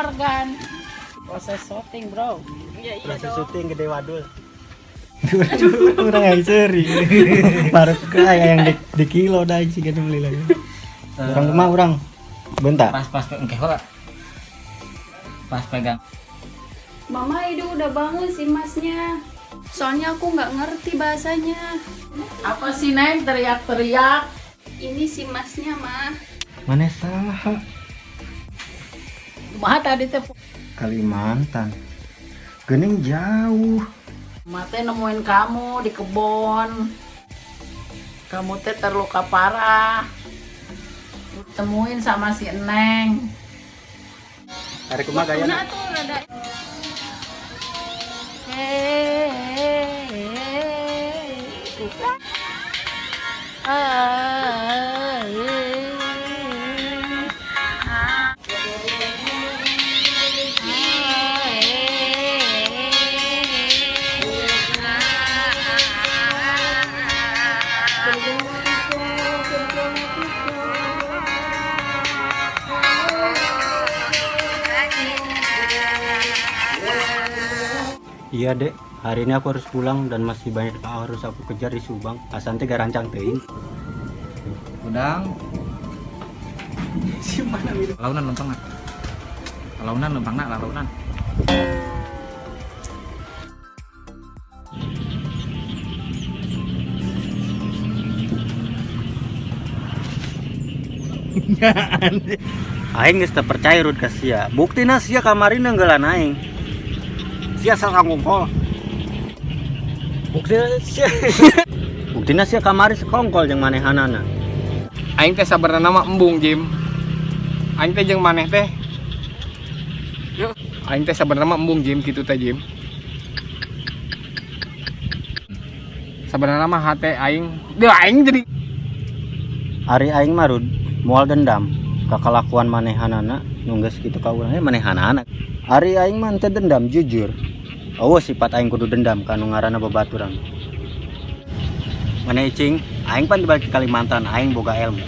Morgan. Proses syuting, bro. Proses syuting gede wadul. Urang aing seuri. Baru kayak yang di kilo dah sih gitu beli lagi. Urang mah urang. Bentar. Pas pas engke heula. Pas pegang. Mama itu udah bangun sih masnya. Soalnya aku nggak ngerti bahasanya. Apa sih, Neng, teriak-teriak? Ini si masnya, Ma. Mana saha? Kumaha tadi teh? Kalimantan. Gening jauh. Mama teh nemuin kamu di kebon. Kamu teh terluka parah. Temuin sama si Neng. Hari kumaha gayana? Nah tuh rada. Iya dek, hari ini aku harus pulang dan masih banyak yang harus aku kejar di Subang. Hasan teh garancang teuing. Udang. Launan lempangna. Launan lempangna, launan. Aing geus teu percaya Rud ka sia. Buktina sia kamari neunggelan aing. Sia sakongkol. Buktina sia. Buktina sia kamari sekongkol jeung manehanana. Aing teh sabenerna mah embung, Jim. Aing teh jeung maneh teh. Aing teh sabenerna mah embung, Jim, kitu teh, Jim. Sabenerna mah hate aing, deuh aing jadi Ari aing mah Rud, moal dendam ka kalakuan manehanana nu geus kitu ka urang manehanana. Ari aing mah teu dendam jujur. Oh sifat aing kudu dendam ka nu ngaranna babaturan. Maneh cing, aing pan dibalik ke Kalimantan, aing boga ilmu.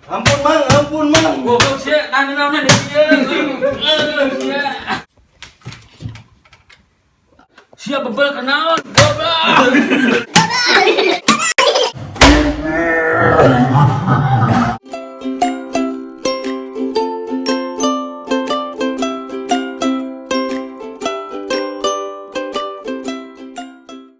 Ampun mang, ampun mang. Goblok sia, naon-naon di dieu. Sia. Sia bebel kenaon, goblok.